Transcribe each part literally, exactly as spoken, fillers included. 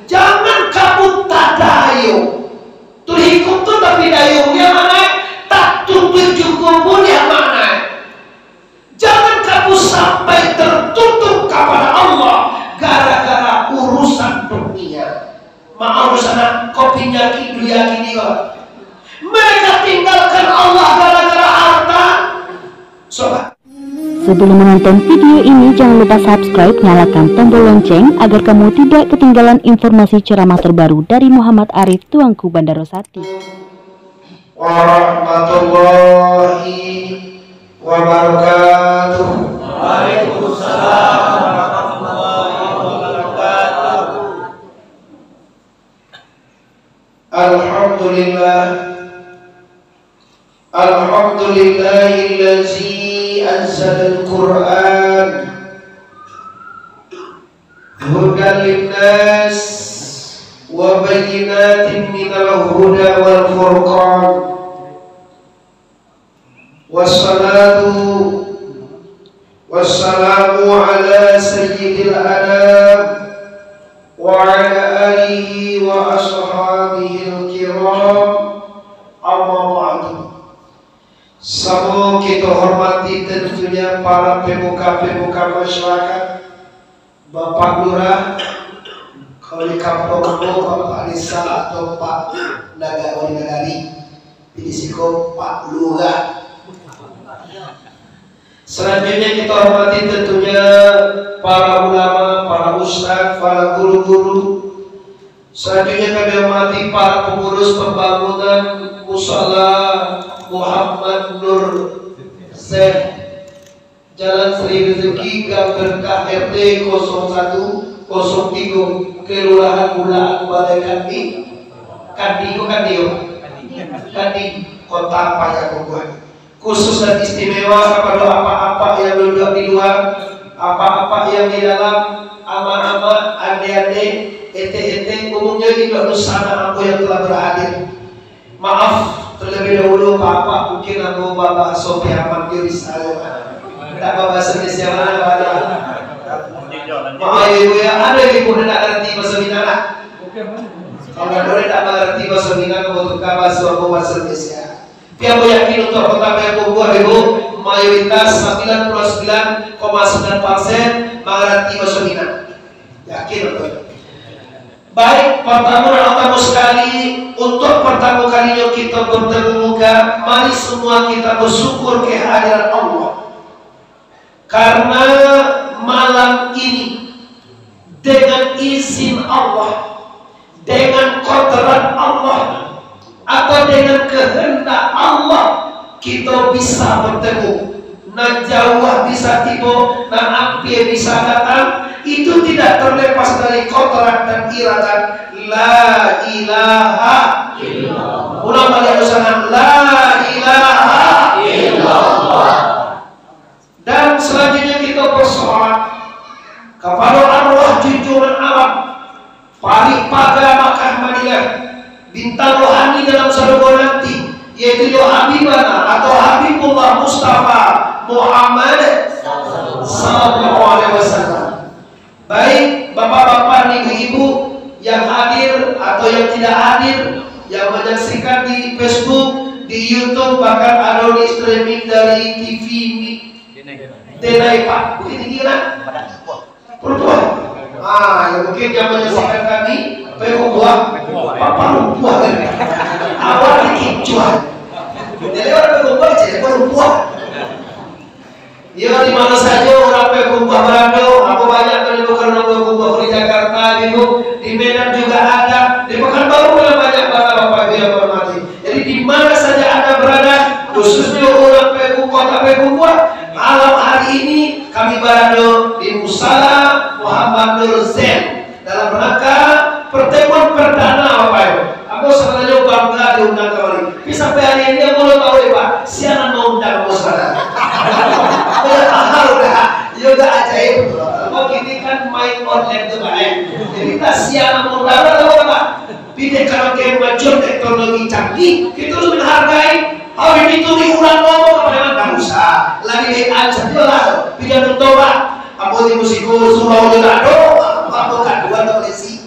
Jangan kamu tadayung. Tulhikum tu tapi dayung dia mana? Tak tutup juga boleh mana? Jangan kamu sampai tertutup kepada Allah gara-gara urusan dunia. Maaf sanak, kopinya ki dunia kini kok. Mereka tinggalkan Allah gara-gara harta. Sobat. Sebelum menonton video ini, jangan lupa subscribe, nyalakan tombol lonceng agar kamu tidak ketinggalan informasi ceramah terbaru dari Muhammad Arif, Tuanku Bandaro Sati. Warahmatullahi wabarakatuh. Waalaikumsalam warahmatullahi wabarakatuh. Alhamdulillah. Alhamdulillahillazi anzalal Qur'an hudan linnas wa bayyinatin minal huda wal furqan. Wassalatu wassalamu ala sayyidil anam wa ala alihi wa ashabihil kiram, amma ba'du. Samo kito hormati tentunya para pemuka-pemuka masyarakat, Bapak Lurah, kalau di kampung ambo Bapak Desa atau Pak Naga-, Wali Nagari, di siko Pak Lurah. Selanjutnya kita hormati tentunya para ulama, para ustaz, para guru-guru. Selanjutnya kami hormati para pengurus pembangunan Musala Muhammad Nur Zain, Jalan Sri Rezeki, Gang Berkah, R T kosong satu, kosong tiga, Kelurahan Bulaan, Balai Kandi, Kandi, oh, Kandi, oh. Kandi, Kota Payakumbuah. Khusus dan istimewa kepada apak-apak yang duduk di luar, apak-apak yang di dalam, amak-amak, ande-ande, ete-ete, umumnya indak dunsanak ambo yang telah berhadir. Maaf, terlebih dahulu, Bapak, mungkin ambo babahaso Piaman, dia bisa, ya, Pak. Tak babahaso Indonesia, mana, Pak? Maaf, ya, Ibu, ya, ada Ibu yang tak ngerti bahasa Minang, lah. Kalau ada yang tak ngerti bahasa Minang, ambo tukar bahasa ambo bahasa Indonesia. Tapi ambo yakin untuk Kota Payakumbuah, Ibu, mayoritas sembilan puluh sembilan koma sembilan persen mengerti bahasa Minang. Yakin ambo. Baik, pertama dan utama sekali, untuk pertama kalinya kita bertemu muka, mari semua kita bersyukur kehadiran Allah. Karena malam ini, dengan izin Allah, dengan kodrat Allah, atau dengan kehendak Allah, kita bisa bertemu. Nan jauah bisa tibo, nan ampia bisa datang, itu tidak terlepas dari kodrat dan iradat. La ilaha illallah. Ulang baliak, la ilaha illallah. Dan selanjutnya kita bersolawat kepada arwah junjungan alam, Parik Paga Makkah Madinah, bintang rohani dalam surga nanti, yaitu Habibana atau Habibullah Mustafa Muhammad sallallahu alaihi wasallam. Baik, bapak-bapak, ibu-ibu yang hadir atau yang tidak hadir, yang menyaksikan di Facebook, di YouTube, bahkan ada di streaming dari T V Mi-, Denai, Pak. Bukittinggi, kan? Perempuan. Ah, ya, mungkin yang menyaksikan kami, Payakumbuah, Pak, perempuan. Awak dikicuan. Jadi, orang Payakumbuah, jadi perempuan. Iyo, di mana sajo urang Payakumbuah barado, apo banyak tu di Pekanbaru, Payakumbuah di Jakarta, di, di Medan juga ada, di Pekanbaru pun banyak bana, Bapak Ibu yang hormati. Jadi, di mana saja Anda berada, khususnya urang Payakumbuah, kota Payakumbuah, malam hari ini kami barado di Musala Muhammad Nur Zain. Dalam rangka pertemuan perdana, Bapak Ibu. Ambo sabananyo bangga diundang kamari. Tapi sampai hari ini ambo belum tahu, ya, Pak, sia nan maundang ambo sabananyo. Banyak mahal dah. Iyo, dah ajaib. Ambo kini kan main online tu, Pak, eh. Jadi, tak sia nan maundang, tahu, Pak? Tapi dek kalau kemajuan teknologi canggih, kita harus menghargai. Hari itu di urang ngomong, apa memang tak usah. Lagi W A saja lah. Pidan tu, Pak. Ambo di musiko surau je lah, doh. Ambo kan dua, dua polisi.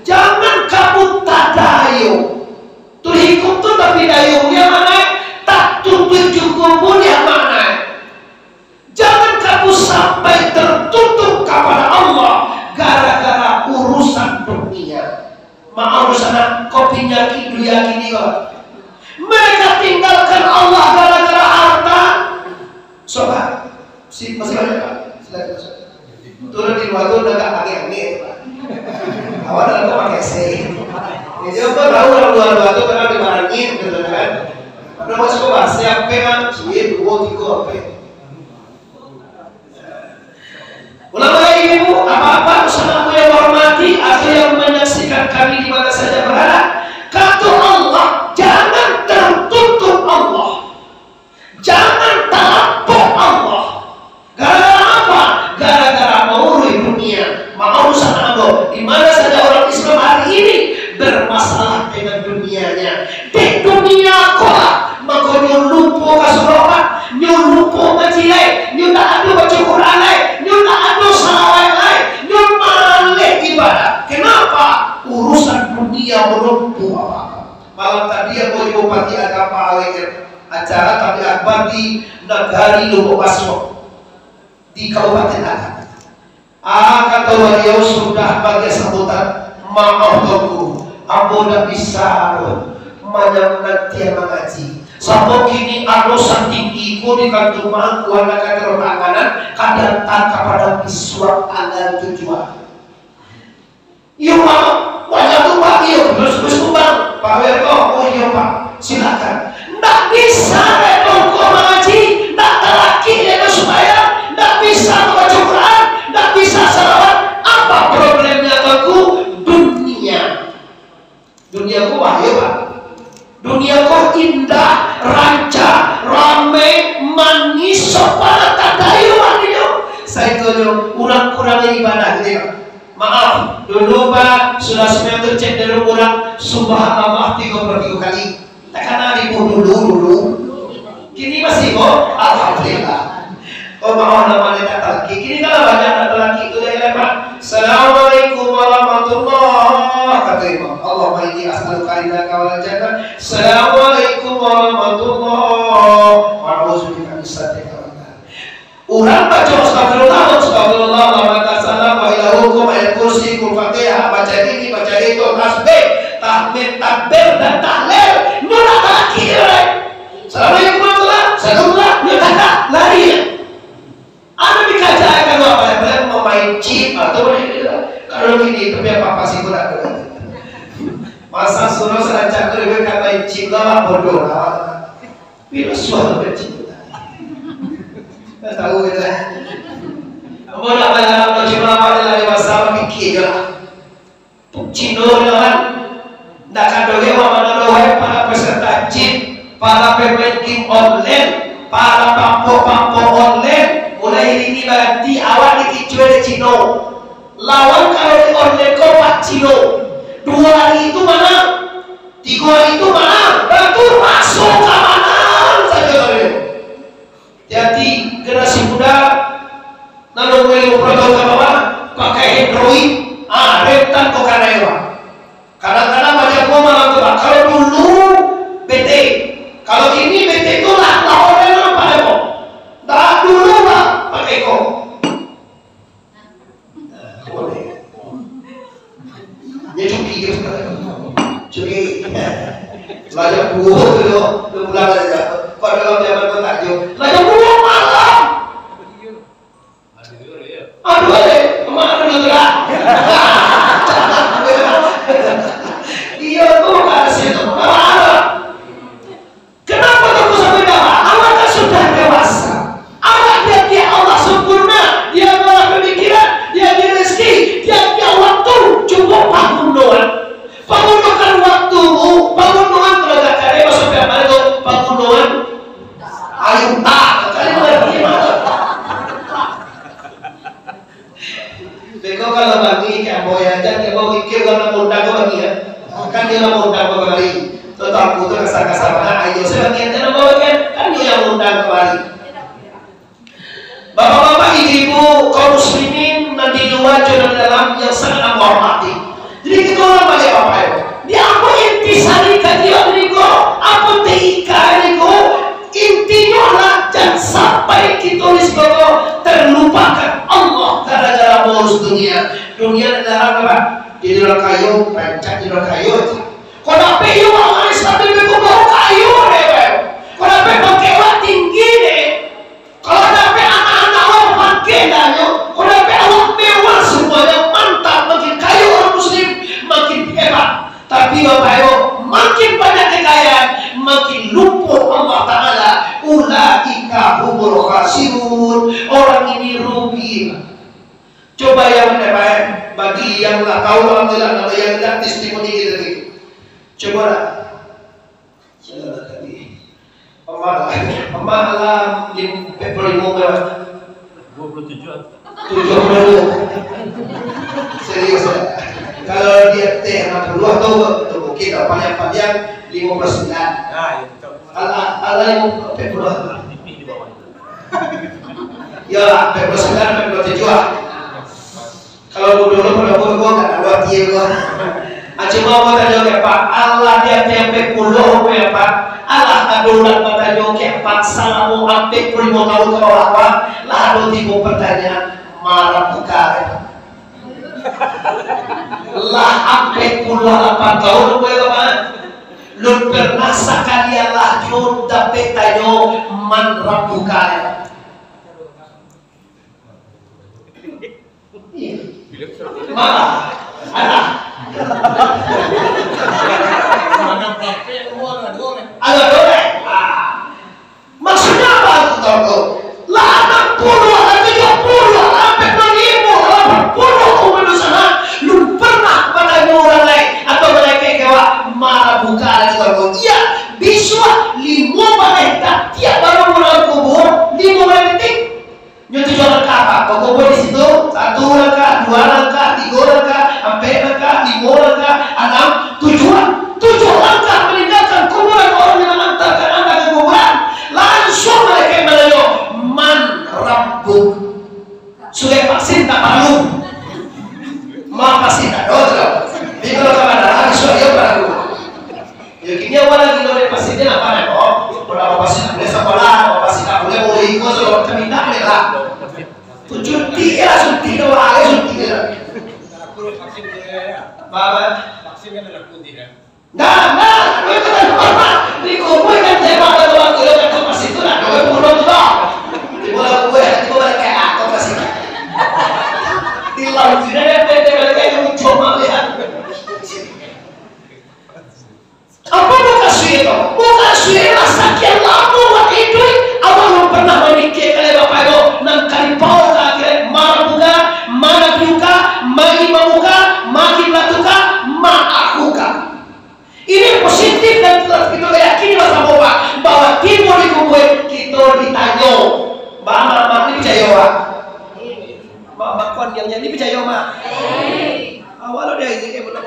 Jangan kamu tadayung. Tulih ikung tu tapi dayung dia mana? Tak tutup juga boleh mana? Jangan kamu sampai tertutup kepada Allah gara-gara urusan dunia. Maaf, urusan kopinya ki dunia kini kok. Mereka tinggalkan Allah gara-gara harta. Coba, si masih banyak, Pak. Silakan masuk. Turun di luar tu udah agak angin-angin, Pak. Awak dalam tu pakai se. Jadi apa tahu orang luar-luar tu kena dimarangin gitu kan. Ada masuk ke bahasa apa kan? Cie, dua, tiga, apa? Ulama ibu, apa-apa, saudara yang hormati atau yang menyaksikan kami di mana saja berada, kata Allah, jangan tertutup Allah. Jangan talampok Allah. Gara-gara apa? Gara-gara mauruih dunia. Maurusan ambo. Di mana saja orang Islam hari ini bermasalah dengan dunianya. Dek dunia ko lah, mako nyo lupo ka surau, nyo lupo ngaji lai, nyo tak ado baca Quran lai, nyo tak ado salawat lai, nyo maleh ibadah. Kenapa? Urusan dunia menumpuk apa-apa. Malam tadi, ambo Bupati Agam Pak Awek, acara tabligh akbar di Nagari Lubuak Basuang, di Kabupaten Agam. Ah, kata baliau, sudah bagi sambutan, maaf Tuanku, ambo ndak bisa doh manyam-, nantian mangaji. Sabab kini ado satinggi ko di kantung mangku, anak ka tarutanganan, ka diantar ka padang bisuak tanggal tujuah. Iyo, Pak. Wajah tu, Pak, iyo. Terus, terus, Pak. Pak Werko, oh iyo, Pak. Silakan. Ndak bisa, Werko, mangaji. Ndak talakik, Werko, sumbayang. Ndak bisa mambaco Quran. Ndak bisa salawat. Apa problemnya, Tuanku? Dunia. Dunia ko bahaya, Pak. Dunia ko indah, rancak, ramai, manis, sopan, tadayu, artinyo. Saitonyo, urang kurang ibadah, gitu ya. Maaf, dulu, Pak, sudah sembilan tu cek dulu urang, subhanallah, tiga puluh tiga kali. Takana ribu dulu, dulu. Kini masih, kok? Alhamdulillah. Oh, maaf, nama dia tak talaki. Kini kan banyak tak talaki tu, ya, Pak. Assalamualaikum warahmatullahi, kata imam. Allahumma inni as'aluka ridhaka wal jannah. Assalamualaikum warahmatullahi. Wa a'udzubika min sakhatika wan nar. Urang baca astagfirullah, astagfirullah, Allahumma anta salam, wa ilahukum, ayat kursi, kul fatihah, baca ini, baca itu, tasbih, tahmid, takbir, dan tahlil. Nyo nak talaki dia, lai. Assalamualaikum warahmatullahi, salam, nyo tak lari. Anu dikajakan apa, mamain chip atau apa itu. Kalau gini, tapi apa-apa sih, kurang. Masa suruh serancak tu, lebih kan main chip lah, bodoh lah. Bila suara kecil. Tak tahu kita. Mau nak belajar, mau cuma apa, dia lagi masalah, pikir je lah. Cino ni kan, ndak ka doh, wak, mano doh, wak, para peserta chip, para pemain game online, para pampok-pampok online, mulai hari ini baranti, awak dikicua dek Cino. Lawan kalau di online ko Pak Cino. Dua hari itu manang, tiga hari itu manang, baru masuk ka manang sajo tadi. Jadi, generasi muda, nan umur limo puluah tahun ka bawah, pakai Android, ah, rentan ko kanai, Pak. Kadang-kadang banyak ko malam tu, Pak. Kalau dulu, B T. Kalau ini B T tu lah, lah online lah, Pak, ko. Dah dulu, Pak, pakai ko. Dia cuki je sekarang. Cuki. Lajang buah tu, tu pulang aja. Kau dalam zaman kau tak jauh. Lajang buah malam. Aduh, eh, kemana dulu tu lah? Iya tu, kasih tu. Malam. Kenapa kamu sampai darah? Awak kan sudah dewasa. Awak diagiah Allah sempurna, diagiah pemikiran, diagiah rezeki, diagiah waktu, cukup pagunoan. Pagunokan waktumu, pagunoan tenaga kalian, maksudnya apa itu? Pagunoan. Ayo, tak, kalian ngerti mana? Beko kalau bangih, kek ambo ya, jan kek ambo mikir kalau nak undang ko bangih ya. Kan dia nak undang ko kemari. Tetapi tu kasar-kasar banget, ayo saya bangih, jan ambo bangih, kan dia yang undang kemari. Bapak-bapak, ibu-ibu, kaum muslimin, nan di luar jo nan di dalam yang sangat ambo hormati. Di kito urang banyak bapak yo. Di apo inti sari kaji awak tadi ko? Apo T I K tadi ko? Intinyo lah, jan sampai kito di siko ko terlupakan Allah gara-gara mengurus dunia. Dunia dilarang apa? Jadi urang kayo, rancak jadi urang kayo aja. Kok dapek yo urang Islam di beko baru kayo deh, Bang. Kok dapek pangkek awak tinggi deh. Kalau dapek anak-anak awak pangkek danyo, kalau dapek awak mewah semuanya, mantap, makin kayo urang muslim, makin hebat. Tapi Bapak Ibu, makin banyak kekayaan, makin lupo Allah Ta'ala. Ulaika humul khasirun. Orang ini rugi. Coba yang mana, Pak, eh? Bagi yang lah tahu, alhamdulillah, nama yang indak testimoni kita ni. Coba lah. Emak, emak lah lim-, empat puluh lima berapa? Dua puluh tujuh. Tujuh puluh. Serius, ya? Kalau dia teh enam puluh atau tu mungkin lah, paling panjang lima puluh sembilan. Nah, ya, betul. Alah, alah, lima puluh, empat puluh. T V di bawah itu. Ya, empat puluh sembilan, empat puluh tujuh lah. Kalau bodoh lo, bodoh lo, gua nggak tahu arti gua. Ah, cuma gua tanya ke Pak, Allah di atas sampai puluh, ya Pak. Allah ado urang batanyo ke Pak, salamo sampai puluh lima tahun ke bawah, Pak. Lah ado tibo pertanyaan, marah bukan? Lah sampai puluh lapan tahun, ya Pak. Lu pernah sakali Allah jo dapek tanyo, man rabbuka? Malah, alah. Alah, boleh. Ah. Maksudnya apa tu, tahu tu? Lah enam puluh, lah tujuh puluh, lah sampai lima puluh, lah lapan puluh umur sana, lu pernah batanyo urang lain atau malaikat ke awak, marah buka lagi tahu? Iya, bisuak limo baleh tak tiap bangun urang kubur, limo baleh detik. Nyo tujuah langkah, Pak. Kok kubur di situ, satu langkah, dua langkah, tigo langkah, ampek langkah, limo langkah, anam, tujuah. Tujuah langkah maninggakan kuburan orang yang mangantarkan anda ke kuburan. Lansuang malaikat mananyo, "Man rabbuk?" Sudah vaksin tak paralu. Ma vaksin tak ada tu. Tapi kalau kawan dah habis, dia paralu. Yo, kini awak lagi lo lepas ini apa nak kok? Kalau awak pasti tak boleh sekolah, awak pasti tak boleh boleh ikut, kalau kita minta boleh lah. Tu cuti ya, cuti dua hari, cuti ya. Apa? Vaksin kan ada putih kan? Nah, nah, itu kan apa? Di kubur kan tembak ada orang kilo kan pas itu nak dua puluh tu. Di bola kue, di bola kayak apa pas itu? Di laut ini ada tembak kayak kamu coba lihat. Apa mukasuik tu? Mukasuik lah sakian lamo awak iduik, awak alun pernah mamikirkan, eh, Bapak Ibu, nan kalipau ka akhirat, ma rabbuka, ma nabiyuka, ma imamuka, ma kiblatuka, ma akhuka. Ini positif dan tetap kita yakini bersama, Pak, bahwa tibo di kubur kita ditanyo. Mak, mak, mak, ni picayo, Mak? Mak, mak, kon yang jadi picayo, Mak? Awak lo dia ini, eh, betul.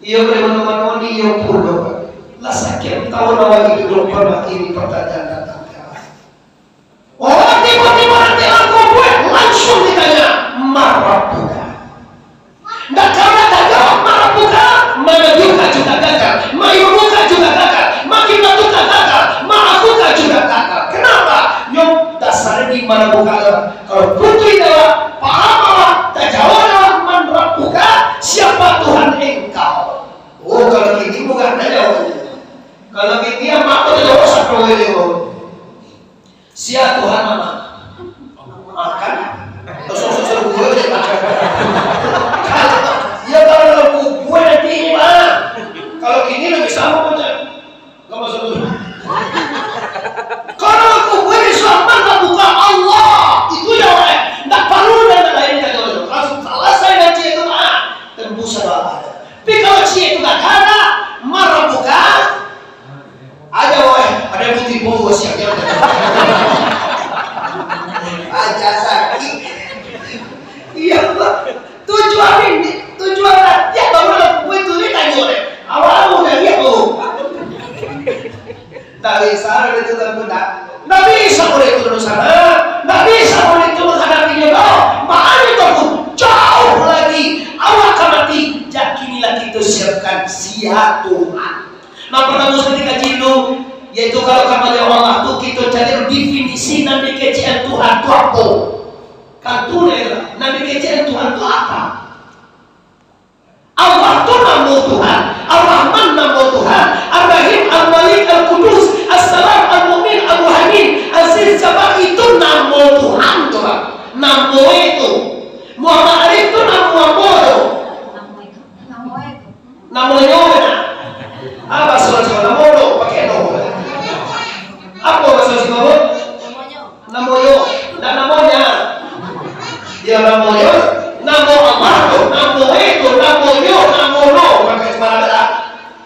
Iyo, dari mano-mano ni, iyo pulo. Lah sakian tahun awak iduik, alun pernah ini pertanyaan datang ka awak. Oh, tibo-tibo nanti lah kubur, lansuang ditanya, "Ma rabbuka?" Ndak kala tajawab, "Ma rabbuka?" Ma nabiyuka juga gagal, ma imamuka juga gagal, ma kiblatuka gagal, ma akhuka juga gagal. Kenapa? Nyo dasarnyo di ma rabbuka. Kalau putuih jawab, paham awak, tajawab awak, "Man rabbuka?" Siapa Tuhan engkau? Oh, kalau gini bukan tajawab. Kalau gini, amak tu tajawab satu kali. Sia Tuhan mama. Makan. Terus, terus, terus, gue aja makan. Kalau, ya, kalau dalam kubur nanti ini, Pak. Kalau gini lebih sama macam. Nggak masuk dulu. Kalau kubur ini selamat, tak buka Allah. Itu ya, eh. Nggak perlu dan lain kata. Langsung selesai ngaji itu, Pak. Tembus sama Allah. Tapi kalau cie itu nggak ada, marah buka. Aja, woi, ada putih bau siap-siap. Tuhan tu, nan dikecekan Tuhan tu apa? Allah tu namo Tuhan, Ar-Rahman namo Tuhan, Ar-Rahim, Al-Malik, Al-Qudus, As-Salam, Al-Mu'min, Al-Muhaimin, Aziz, Jabbar, itu namo Tuhan tu, Pak. Namo itu. Muhammad Arif tu namo ambo tu. Namonyo, nah. Apa surat surat namo tu? Pakai no. Apa bahasa Singapura? Namonyo. Ndak namonya. Ya, namonyo. Namo Allah tu, namo itu, namonyo, namo no. Pakai sembarang lah.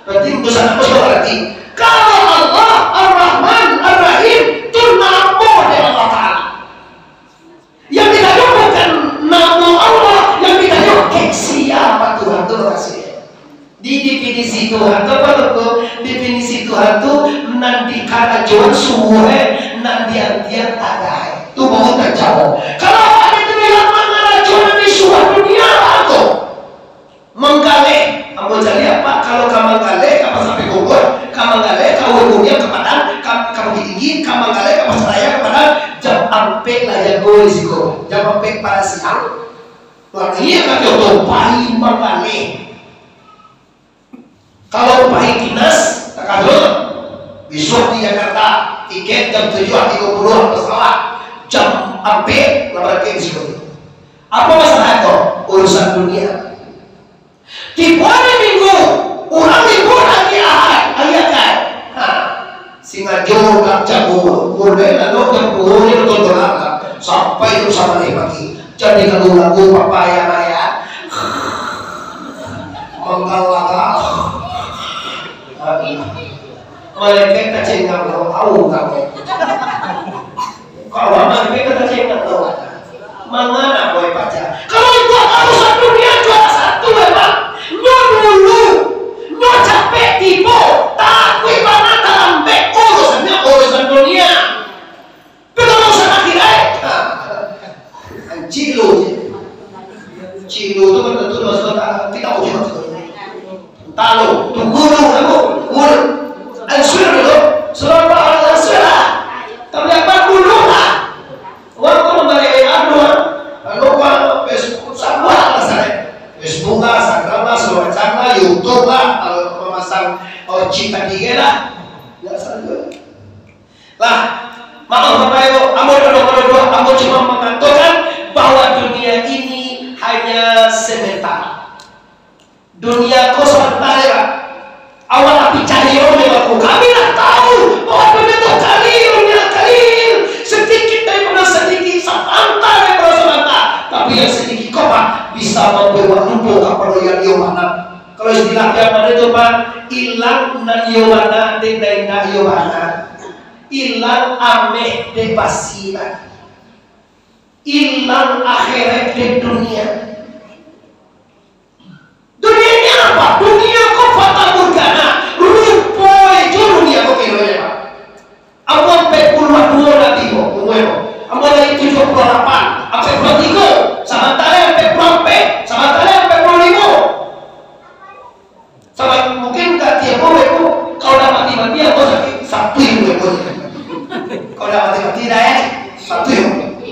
Berarti urusan apa sudah berarti? Kalau Allah Ar-Rahman Ar-Rahim tu namo dari Allah Ta'ala. Yang ditanyo bukan namo Allah, yang ditanyo kek siapa Tuhan tu lokasi. Di definisi Tuhan tu apa tu? Definisi Tuhan tu nan di karajoan suwuh, eh, nan di antian tadai. Tu baru tajawab. Kalau awak itu bilang mangarajoan di suwuh dunia, apa tu? Manggaleh, ambo caliak, Pak, kalau ka manggaleh, ka Pasar Pegogor, ka manggaleh, ka Uwai Buniang, ka Padang, ka, ka Bukittinggi, ka manggaleh, ka Pasaraya, ka Padang, jam ampek lah jago di siko, jam ampek pada siang. Lah, iyo kato tu, pai manggaleh. Kalau pai dinas, takah tu, bisuak di Jakarta, tiket jam tujuah tigo puluah pesawat, jam ampek lah barangkek di siko. Apa masalah ko? Urusan dunia. Tibo hari Minggu, urang libur hari Ahad, hari Ahad. Ha, singajo urang jago, mulai lalok jam duo nyo nonton bola, sampai jam sabaleh pagi. Jadi lagu-lagu papaya maya. Manggalagak. Malaikat tacengang lo, au kami. Kawan malaikat tacengang lo. Mangana boy pacar? Kalau itu urusan dunia juara satu, ya, Pak. Nyo dulu, nyo capek tibo, tapi mana talambek urusannya urusan dunia. Tapi kalau urusan akhirat, ha, cilu. Cilu tu kan tentu masuk tak, tidak ujung. Tahu, tu guru kamu, guru. Answer dulu, surah Al-Answer lah. Tapi apa guru lah? Waktu membalik ayat dua, lalu apa? Facebook, sabuah lah saya. Facebook lah, Instagram lah, segala macam lah, YouTube lah, kalau memasang, oh, cinta tiga lah. Ya, saja. Lah, maaf Bapak Ibu, ambo dodo-dodo, ambo cuma mengatakan bahwa dunia ini hanya sementara. Dunia ko sementara, Pak. Awak lah picayo jo aku. Kami lah tahu bahwa dunia tu qalil, dunia qalil. Sedikit daripada sedikit, sebentar daripada sebentar. Tapi yang sedikit ko, Pak, bisa mambuek awak lupo kapado yang iyo bana. Kalau istilah yang bana tu, Pak, ilang nan iyo bana, dek nan indak iyo bana. Ilang ameh dek basi, Pak. Ilang akhirat dek dunia. Dunia ini apa? Dunia ko fata morgana. Rupo jo dunia ko kiro-kiro, Pak. Ambo ampek puluah duo nanti ko, umua ko. Ambo lai tujuah puluah lapan, ampek puluah tigo, sabanta lai ampek puluah ampek, sabanta lai ampek puluah limo. Sabab mungkin ka tiap urang tu, kalau dah mati-mati, ambo sakik, sapui urang tu. Kalau dah mati-mati dah, eh, sapui urang tu.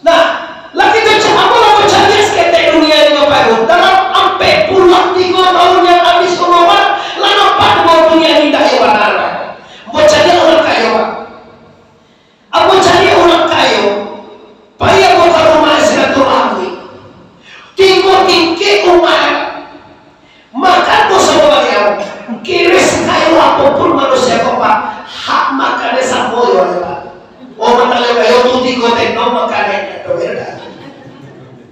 Nah, lagi tu cak ambo lah caliak saketek dunia ni, Bapak Ibu. Dalam ampek puluah tigo tahun yang habis umua, lah nampak bahwa dunia ni indak iyo bana, Bapak Ibu. Ambo caliak urang kayo, Pak. Ambo caliak urang kayo, pai ambo ka rumah silaturahmi. Tigo tingkek umua, makan basamo baliau. Kiro sakayo apo pun manusia ko, Pak, hak makan samo jo, Pak. Oh, makan kayo tu tigo tendok makan, eh, tu beda.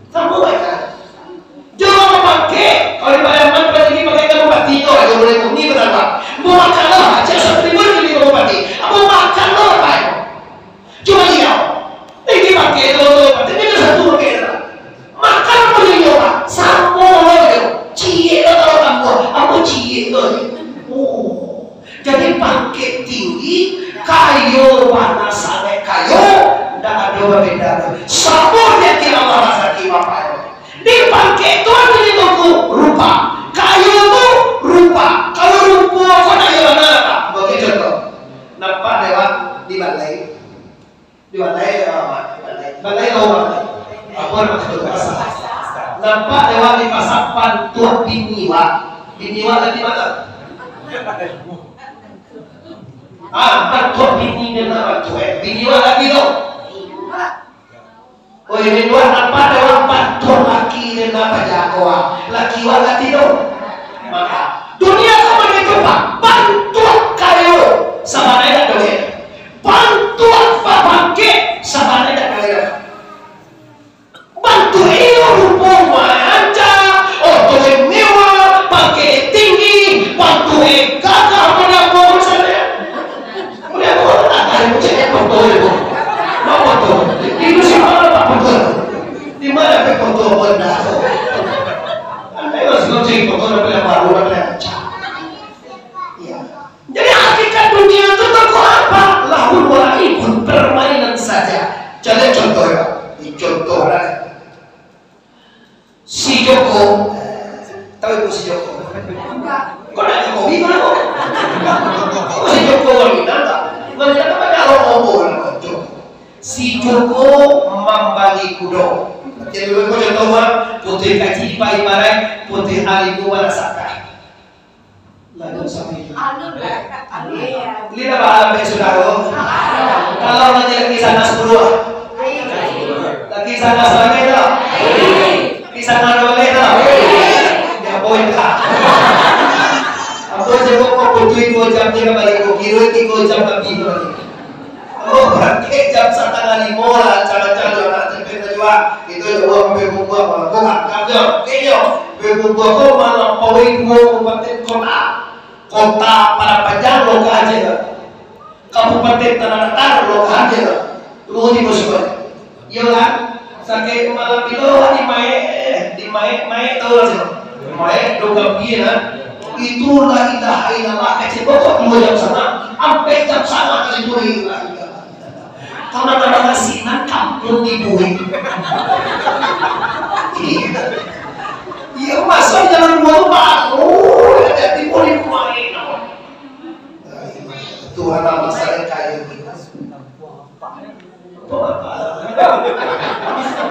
Samo bae. Jangan pakai, kalau di Pariaman, pada ini pakai kamu bati tu aja boleh bunyi, betul tak? Mau makan lah, aja satu ribu lebih kamu bati. Mau makan lah, Pak. Cuma lihat. Ini pakai tu, tu, bati ni satu pakai tu. Makan pun dia, Pak. Sama lah dia. Ciek lah kalau tambah. Apa ciek tu? Oh. Jadi pangkek tinggi, kayo bana sangaik kayo, ndak ado babeda tu. Samo di hati Allah rasaki Bapak. Di pangkek tu ado di tungku rupa, kayo tu rupa. Kalau rupo ko ndak iyo bana, Pak. Bagi contoh. Nampak lewat di balai. Di balai, ah, di balai. Lai urang. Apo namo tu? Pasar. Nampak lewat di pasar pantuak bini wak. Bini wak lagi mana? Ah, pantuak bini dia nak pantuak, eh. Bini wak lagi tu. Oh, ini dua nampak lewat pantuak laki dia nak pajago, ah. Laki wak lagi tu. Maka, dunia tu begitu, Pak. Pantuak kayo. Sabananyo tak boleh. Pantuak pabangkek. Sabananyo tak boleh. Bantuak iyo rupo mancak, oto mewah, pakaian tinggi, bantuak gagah pada buah sajo. Udah buah tak tahu cek foto itu. Mau foto? Di Nusa Kambangan foto. Di mana pe foto benda tu? Anda masih mau cek foto dan benda baru dan rancak. Iya. Jadi hakikat dunia tu toko apa? Lahun wa laibun, permainan saja. Jadi contoh ya, ini contoh lah. Si Joko, tahu ibu si Joko? Kok nak Jokowi mana kok? Kok si Joko orang Minang tak? Macam apa kalau ngomong lah Joko? Si Joko mambali kudo. Jadi dulu ko contoh mah, putuih kaji ibarat-ibarat putuih alim tu mana sakah. Lalu sampai itu. Anu lah, anu ya. Ini dah paham ya, saudara? Kalau lagi kisah nas puluh. Lagi kisah nas lagi tak? Kisah nas lagi tak? Ya, boy tak. Apa je kok kau butuh dua jam je kan balik kau kira tiga jam lebih tu balik. Oh, bangkek jam satangah limo lah, acara-acara nak cepet lah jua. Itu jua, ambil bumbu apa? Kau makan je, oke je. Ambil bumbu apa? Malam pawai dua kabupaten kota. Kota Padang Panjang lokal aja lah. Kabupaten Tanah Datar lokal aja lah. Tunggu di musim. Iyo kan? Sakik malam itu di maek, di maek, maek tahu lah sih. Maek dua kali lah. Itu la ilaha illallah kecil pokok dua jam sana, sampai jam sana kali itu la ilaha illallah. Kalau ada nasi nan kampung dibuat. Iya. Iya, masuk jalan dua tu baru, hati-hati boleh main. Tuhan Allah saya kaya kita.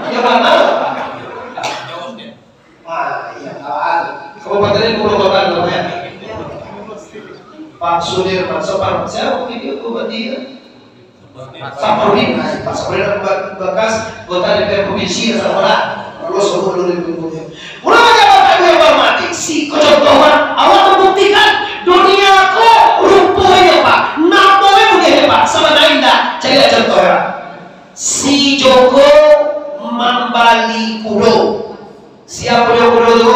Yang mana? Ah, iya, kawan. Kabupaten Purwokerto namanya. Pak Sudirman, Sopar, siapa video ku berarti ya? Saparudin, nah, Pak Saparudin be-, bekas anggota D P R provinsi ya, salah. Lalu sebut dulu di punggungnyo. Ulama jamaah yang hormati, si ko contoh, Pak, awak membuktikan dunia ko rupo aja, Pak. Namo aja mudah aja, Pak. Sama lain dah. Cari contoh ya. Si Joko mambali kudo. Siapo jo kudo tu?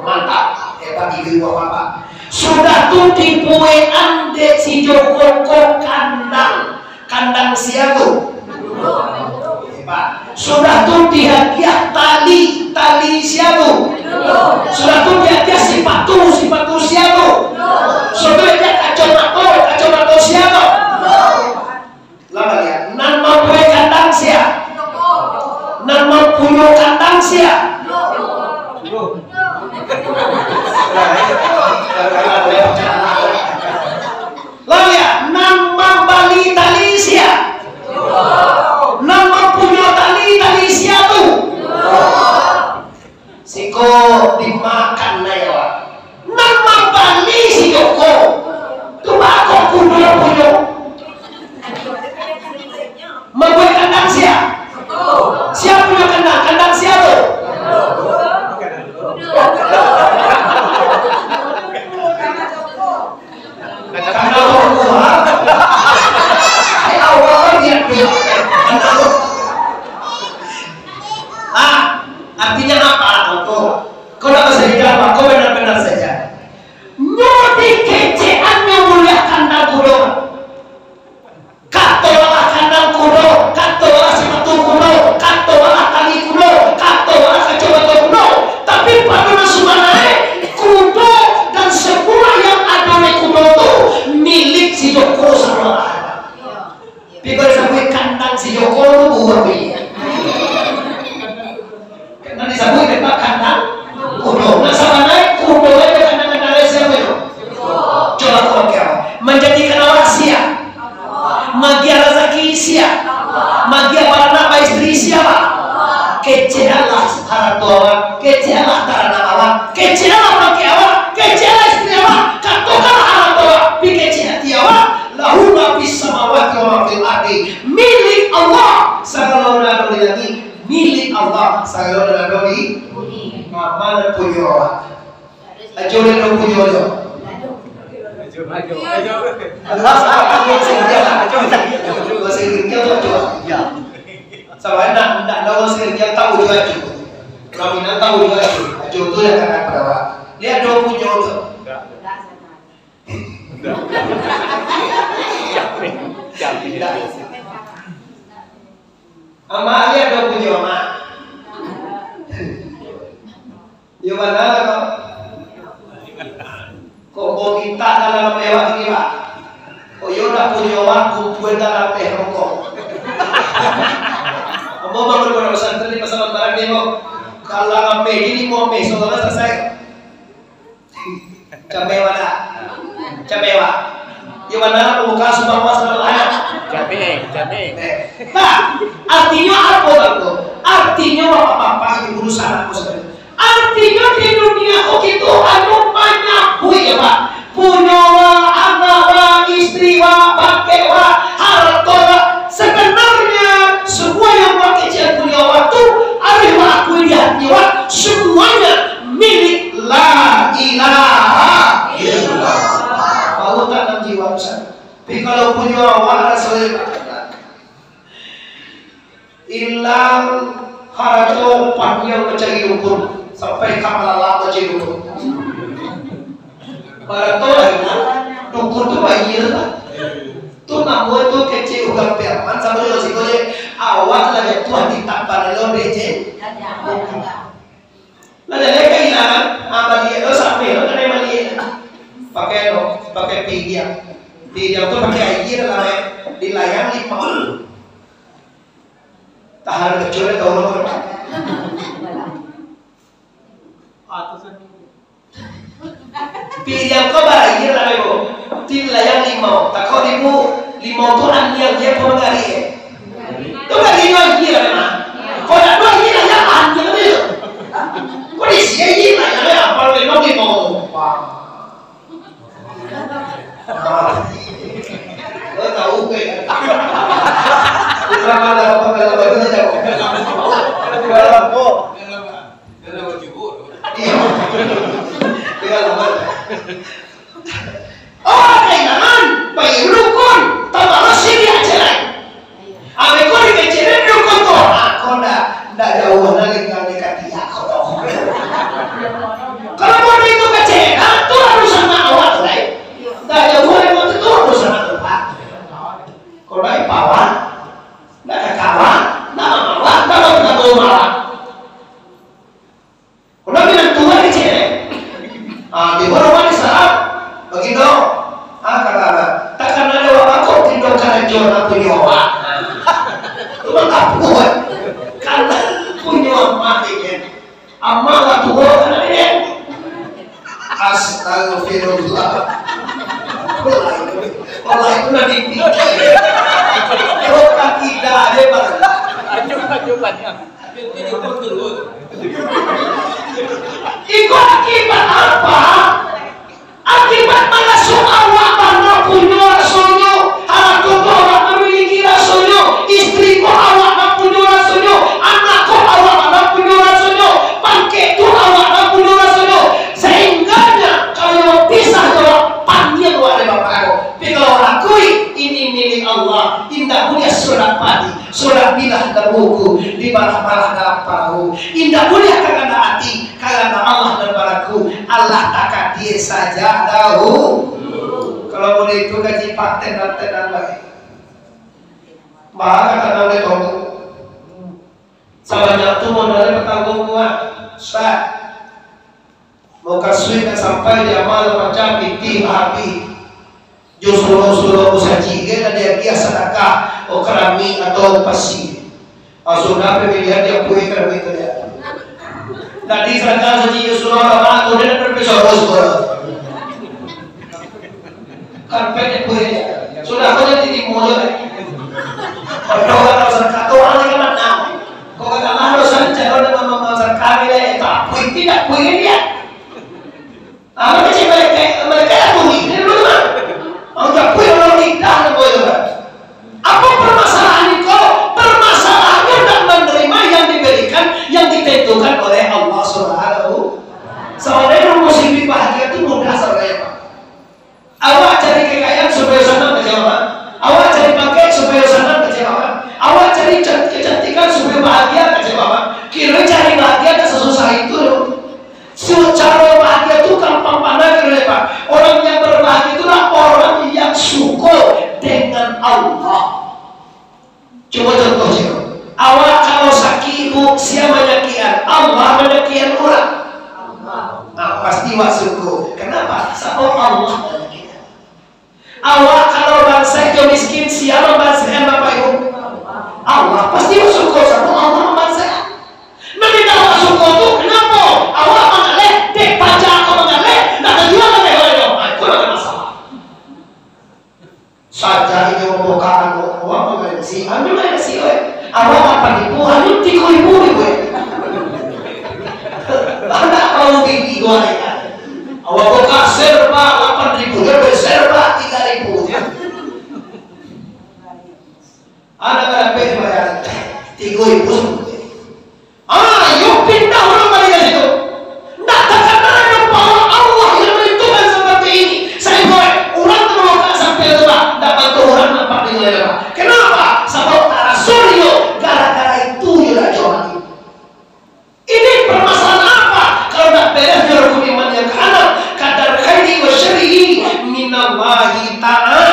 Mantap. Hebat ibu bapak. Sudah tu dibuekan dek si Joko ko kandang. Kandang sia tu? Hebat. Sudah tu dihadiah tali. Tali sia tu? Sudah tu dihadiah sipatu. Sipatu sia tu? Sudah tu dihadiah kacamato. Kacamato sia tu? Lah baliak, nan mambuek kandang sia? Nan mampunyo kandang sia? Lah baliak, nan mambali tali sia? Nan mampunyo tali, tali sia tu? Siko dimakan nai awak. Nan mambali si Joko. Tu bako kudo punyo. Mambuek kandang sia? Sia punyo kandang? Kandang sia tu? Kandang Joko, ha? Eh, awak lihat tu. Kandang Joko. Ah, artinya apa, Joko? Kau nak bahasa Indonesia apa? Kau benar-benar saja. Nyo dikecekan nyo buliah kandang kudo. Kato lah kandang kudo, kato lah sipatu kudo, kato lah tali kudo, kato lah kacamato kudo. Tapi pado nan sabananyo, kudo dan semua yang ado di kudo tu milik si Joko sabalun. Tapi kalau disabuik kandang si Joko tu buah beli. Kan disabuik tempat kandang kudo. Nah, sabananyo kudo aja kandang-kandang sia tu. Coba kau kira. Manjadikan awak sia. Magiah razaki sia. Magiah baranak bai Kecek awak, kecek lah harato awak, kecek lah taranak awak, kecek lah pangkek awak, kecek lah istri awak, katokanlah harato awak, pi kecek ati awak, lahu ma fis samawati wa ma fil ardi, milik Allah sagalo nan ado di langik, milik Allah sagalo nan ado di bumi. Mama nan punyo awak. Ajo dek dua puluh ajo. Ajo, ajo, ajo. Ajo, ajo. Bahasa Inggris tu ajo. Ya. Sabab ndak, ndak ada urang Singkil tahu jo ajo. Urang Minang tahu jo ajo. Ajo tu lah kanak pado awak. Liek dua puluh tu. Ndak. Ndak. Ndak. Amak liek dua puluh amak. Iyo bana lah ko. Kok ambo mintak dalam ameh awak sini, Pak? Kok iyo ndak punyo awak, kumpuan dalam ameh rokok. Ambo bangun pondok pesantren di Pasaman Barat ni, ambo. Dalam ameh ni limo ameh, saudara selesai. Cabe awak dak? Cabe awak. Iyo bana lah pambukaan sumbang awak saudara lah. Cabe, cabe. Eh, nah, artinyo apo tu? Artinyo bapak-bapak, ibu-ibu, sanak ko saudara. Artinyo di dunia ko kito hanyo manyabuik, ya, Pak. Punyo wa, anak wa, istri wa, pangkek wa, harato wa. Sebenarnya semua yang wa kecek punyo wa tu, harus wa akui di hati wa, semuanya milik La ilaha illallah. Baru tanang jiwa Ustaz. Tapi kalau punyo awak raso Ilang harato panjang mancari dukun, sampai ka malalak mancari dukun. Harato lah ilang, dukun tu bayia lah. Tu namo tu kecek urang Piaman, samo jo siko je. Awak lah jatuah di tampar lo, dek je. Lah jaleh kahilangan, ah, baliak lo, sampai lo kanai baliak. Pakai lo, pakai pidiang. Pidiang tu pakai aia dalam aia, dilayang limau. Tahan kecil, tahu lo. Pidiang ko baraia lah, Ibu. Ti dilayang limau. Takok ibu, limau tu aniang je apo mangari, eh? Tu baraia lah memang. Kok ndak tu aia lah, ya, aniang tu. Kok di sini aia lah, ya, apo limau, limau. Wah. Ah. Lo tahu ke? Bukan malah apa, kalau bagus saja. Kalau Iyo. Tinggal lamar. Oh, kainangan, pai dukun, tambah lo siriah cerai. Ambe ko dikecekan dukun tu. Ah, ko ndak, ndak jauah lah tinggal di katiak ko. Kalau mau itu kecekan, tu harus sama awak tu, lai. Ndak jauah lah itu, tu harus sama awak. Kalau ndak ipawan, ndak kakawan, ndak mamawan, ndak mau kita bawa malam. Udah bilang tuan ni, cek. Ah, di mana, mana salam? Bagindo. Ah, kata, takkan ada awak bangkok, Bagindo karajo nak punyo awak. Tu mah tak buat. Kalau punyo amak ni, kan? Amak lah tua, kan, ni, kan? Astagfirullah. Wallahi, wallahi, itu lah dipikir. Kok tidak ada, Bang? Ayo, ayo, banyak. Iko akibat apa? Akibat maraso awak bana punyo rasonyo, harato ko awak mamiliki rasonyo, istri ko awak nan punyo rasonyo, anak ko awak nan punyo rasonyo, pangkek tu awak nan punyo rasonyo, sahingganya kalau bapisah jo awak, pandiang awak dek bapak ko. Tapi kalau akui, ini milik Allah, indak buliah surat padi. Sudah bilah dabuku, dibalah-balah dalam parahu. Indak buliah karano ati, karano Allah nan balaku, Allah takadia sajak dahulu. Kalau buliah itu gaji paten dan tenan bae. Maka kata Nabi Tongku, sabanyak tu modalnya petanggung kuat. Ustaz, Mukasuik nak sampai di amal macam pitih bahapi. Jo surau-surau musaji, kan ada yang dia sadakah, oh, keramik atau pasi. Ah, sudah pemilihan dia kue keramik tu dia. Nak di sadakah saji jo surau lama, tu dia nak pergi surau surau. Kan pendek kue dia. Sudah kau jadi timur tu, kan? Ada orang nak sadakah, tu orang lagi mana? Allah. Cubo contoh sajo. Awak kalau sakik, Bu, sia manyakikan? Allah manyakikan urang? Nah, pasti awak syukur. Kenapa? Sabab Allah manyakikan. Awak kalau bansaik jo miskin, sia mambansaikan, Bapak Ibu? Allah. Pasti awak syukur, sabab Allah mambansaikan. Nan indak awak syukur tu, kenapa? Awak mangaleh, dek paja awak mangaleh, ndak tajua mangaleh urang tu. Ah, itu lah masalah. Saja inyo mambuka anu, awak mangaleh si, anu mangaleh si, weh. Awak lapan ribu, anu tigo ribu, weh. Anak tahu bini gua ya. Awak buka serba lapan ribu, dia beli serba tiga ribu. Anak kada dapek dibayar tigo ribu. Ah, iyo pindah urang baliak ka situ. Ndak takana nyo pahala Allah yang menentukan seperti ini. Sainggo urang tu mambukak sampia tu, bah, ndak bantu urang nampak di luar, bah. Kenapa? Sabab taraso inyo gara-gara itu inyo dak jual. Ini permasalahan apa? Kalau ndak beres nyo rukun iman yang kaanam, qadar khairihi wa syarrihi minallahi ta'ala.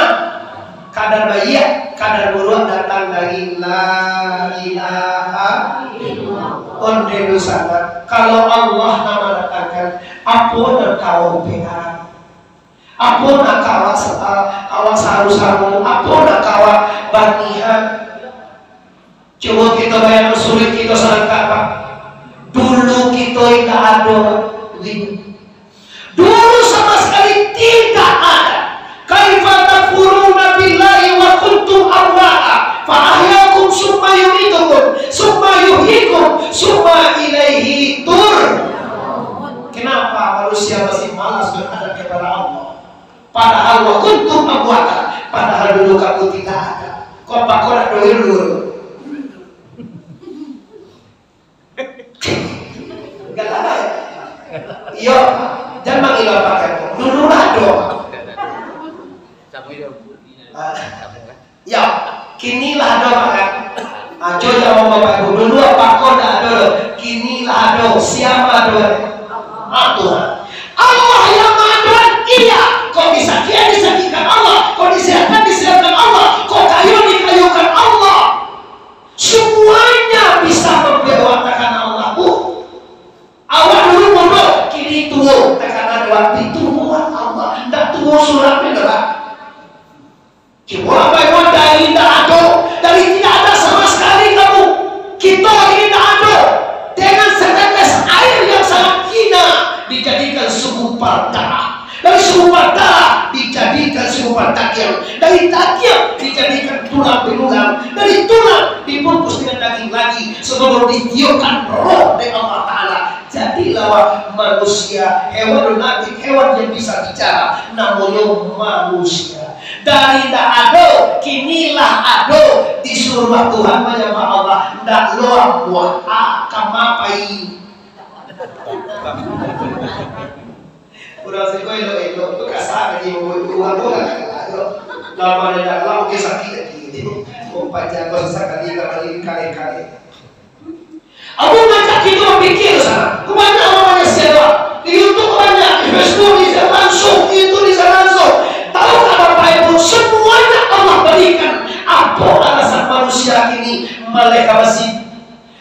Kadar baiak, kadar buruak datang dari La ilaha illallah. Onde dosa. Kalau Allah nan mandatangkan, apo nan ka awak upekan? Apo nan ka awak sa-, awak saru-saru? Apo nan ka awak banihan? Cubo kito bayangkan, suruik kito salangkah, Pak. Dulu kito indak ado, Pak. Dulu sama sekali tidak ada. Kaifa takfuruna billahi wa kuntum amwata fa ahyakum summa yumitukum summa yuhyikum summa ilaihi tur. Kenapa manusia masih malas berhadap kepada Allah? Padahal wa kuntum amwata, padahal dulu kamu tidak ada. Kok pakon nak dulu? Iyo, jan mangilah pakai. Dulu lah ado. Ah, iyo, kini lah ado, Pak, kan? Ah, cubo jawab Bapak Ibu. Dulu pakon ndak ado, kini lah ado. Sia nan ado? Ah, Tuhan. Allah yang mangadoan, iya. Kok disakikan, disakikkan Allah. Kok disehatkan, disehatkan Allah. Kok kayo, dikayokan Allah. Semuanya bisa mambuek awak takana Allah, Bu. Awak dulu mudo, kini tuo, takana awak dituoan Allah. Ndak tuo surang ni doh, Pak. Cubo Bapak Ibu, dari indak ado, dari tidak ada sama sekali kamu. Kito ini indak ado. Dengan setetes air yang sangat hina dijadikan segumpal darah. Dari segumpal darah dijadikan segumpal daging. Dari daging dijadikan tulang belulang. Dari tulang dibungkus dengan daging lagi. Sebelum ditiupkan roh dari Allah Ta'ala. Jadilah manusia, hewan lunatik, hewan yang bisa bicara. Namonyo manusia. Dari ndak ado, kini lah ado, disuruah Tuhan manyambah Allah, ndak lo ambuah, ah, kama pai. Urang siko elok-elok tu kasar aja, urang tu lah galak tu. Lama dia dak lah, mungkin sakit lagi. Kok panjang kau sesak kali, kali, kali, kali. Aku ngajak kito bapikir sana. Kok banyak urang banyak sia doa. Di YouTube banyak, di Facebook bisa langsung, itu bisa langsung. Tahukah Bapak Ibu, semuanya Allah berikan. Apo alasan manusia kini maleh ka masjid,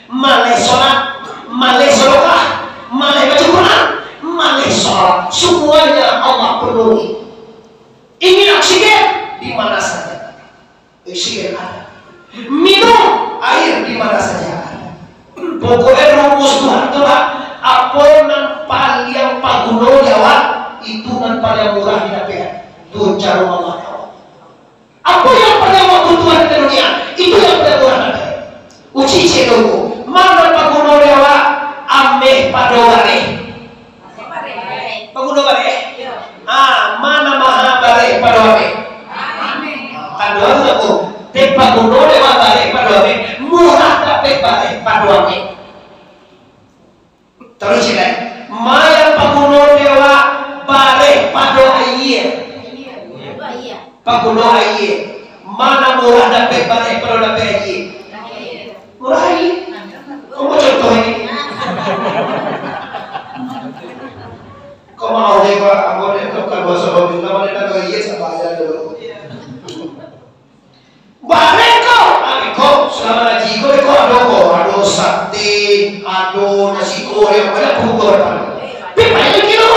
maleh solat, maleh sodokah, maleh baca Quran, maleh solat? Semuanya Allah penuhi. Ingin oksigen, di mana saja. Oksigen ada. Minum air di mana saja ada. Pokoknya rumus Tuhan tu lah, apo nan paliang paguno di awak, itu nan paliang murah didapek. Tu caro Allah. Apo yang paliang awak butuhan di dunia, itu yang paliang murah dapek. Uji cek dulu, ma nan paguno di awak? Ameh pado bareh. Paguno bareh? Ah, ma nan maha bareh pado ameh? Pado aku. Dek paguno dek bareh pado ameh. Murah dapek bareh pado ameh. Taruih cek lai. Ma nan paguno dek bareh pado aia? Paguno aia. Ma nan murah dapek bareh pado dapek aia? Murah aia. Kau mau contoh ini? Kau mau deh, Pak, ambo deh, kau kan bahasa bagus, nama dia nak aia sama aja dulu. Pi pai lagi lo.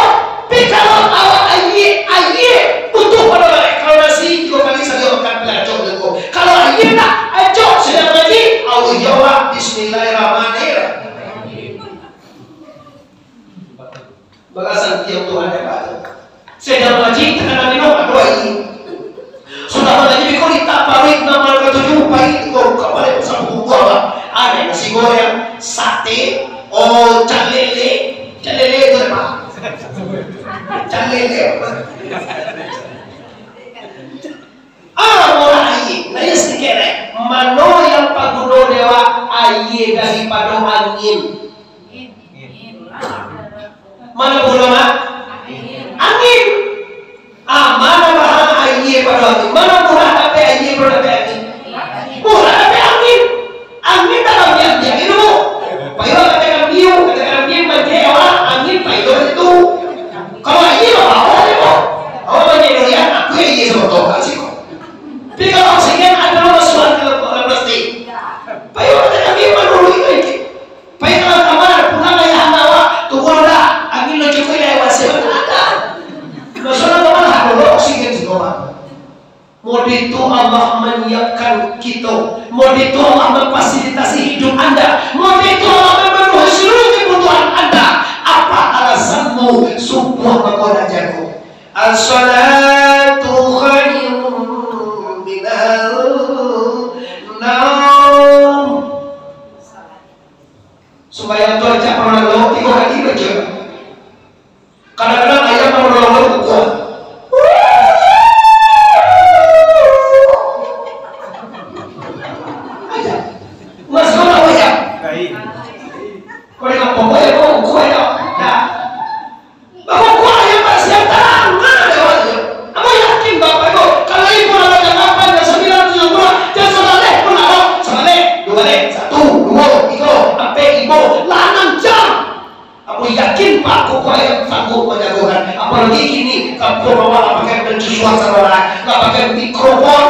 Pi kalau awak aia, aia butuh pado barek. Kalau nasi tigo kali sahari makan, pi acok dulu. Kalau aia ndak, acok sadang mangaji, auzubillahi, bismillahirrahmanirrahim. Balasan tiok Tuhan hebat. Sadang mangaji, takana minum, ado aia. Sudah mangaji, biko litak paruik, namo nan katuju, pai ko ka balai pasang buah, Pak. Ado nasi goreng, sate, oh, calele. Calele tu, Pak. Calele. Ah, murah aia. Nah, iyo sadikit, eh. Mano yang paguno dek awak, aia daripado angin? Mano paguno, Mak? Angin. Ah, mano mahal aia pado angin? Mano murah dapek aia pado dapek angin? Murah dapek angin. Angin tak ambiak-ambiak itu, Bu. Payo katakan biu, katakan biu, manjek awak, angin payo itu. Kalau aia, bawa aja, Bu. Awak manjek durian, aku aia sama tau, kasih kok. Tapi kalau oksigen, ada lo masuak ka dalam plastik. Payo katakan biu, manurui lagi. Pai ka kamar, pulang ayah anda awak, tunggu dah, angin lo cukuik lah, masih ada. Masuk dalam kamar, ado lo oksigen di kamar. Mode itu Allah manyiapkan kito, mode itu Allah memfasilitasi hidup anda, mode itu Allah memenuhi seluruh kebutuhan anda. Apa alasanmu subuah mangko dak jago? As-salatu khairun minan naum. Sumbayang tu rancak pangalo tigo kali baco. Kadang-kadang ayam pangalo kukuak. Ayam. Mas, kau tahu ayam? Kau dengar pokok ayam, kau kukuak ayam. Dah. Bapak kuah yang tak siap tangan, nah, lewat je. Ambo yakin Bapak Ibu, kalau ibu nak baca lapan dan sembilan tujuh bulan, dan sabaleh pun nak, sabaleh, dua baleh, satu, dua, tiga, ampek, limo, lah anam jam. Ambo yakin Pak Kukuak yang sanggup manjagokan. Apalagi kini, kampuang awak lah pakai mercusuar sabana, lah pakai mikrofon,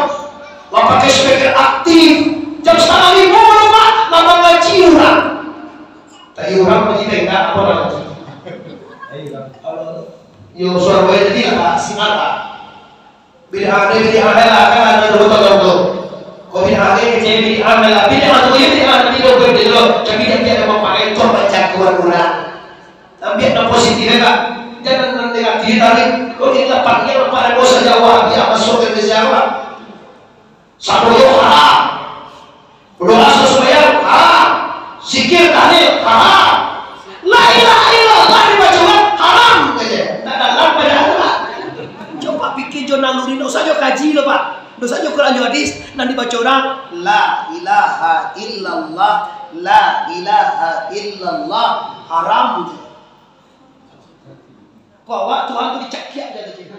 lah pakai speaker aktif. Jam satangah limo malam, Pak, lah mangaji urang. Tadi urang mangaji tenda, apa mangaji? Yo, suaro jadi lah, singat lah. Bid'ah deh, bid'ah deh lah, kan ado dua tahun tu. Kok bid'ah deh, kecil bid'ah deh lah. Bid'ah tu, ya bid'ah, nanti dua puluh dulu. Tapi dia, dia ada mapakai, itu manjagoan urang. Ambiak nan positif, ya, Kak? Jangan nan negatif, tarik. Kok ini lapan, ini lapan, ada dosa jauh, dia masuk ke Indonesia, Pak. Sambahyang haram. Doa sasumayang haram. Zikir tahlil haram. La ilaha illallah dibaco urang haram sajo. Ndak dalam padahal lah. Coba pikir jo naluri, ndak usah jo kaji lo, Pak. Ndak usah jo Quran jo hadis, nan dibaco urang la ilaha illallah, la ilaha illallah haram sajo. Kok awak Tuhan tu dicakiak dari kiri.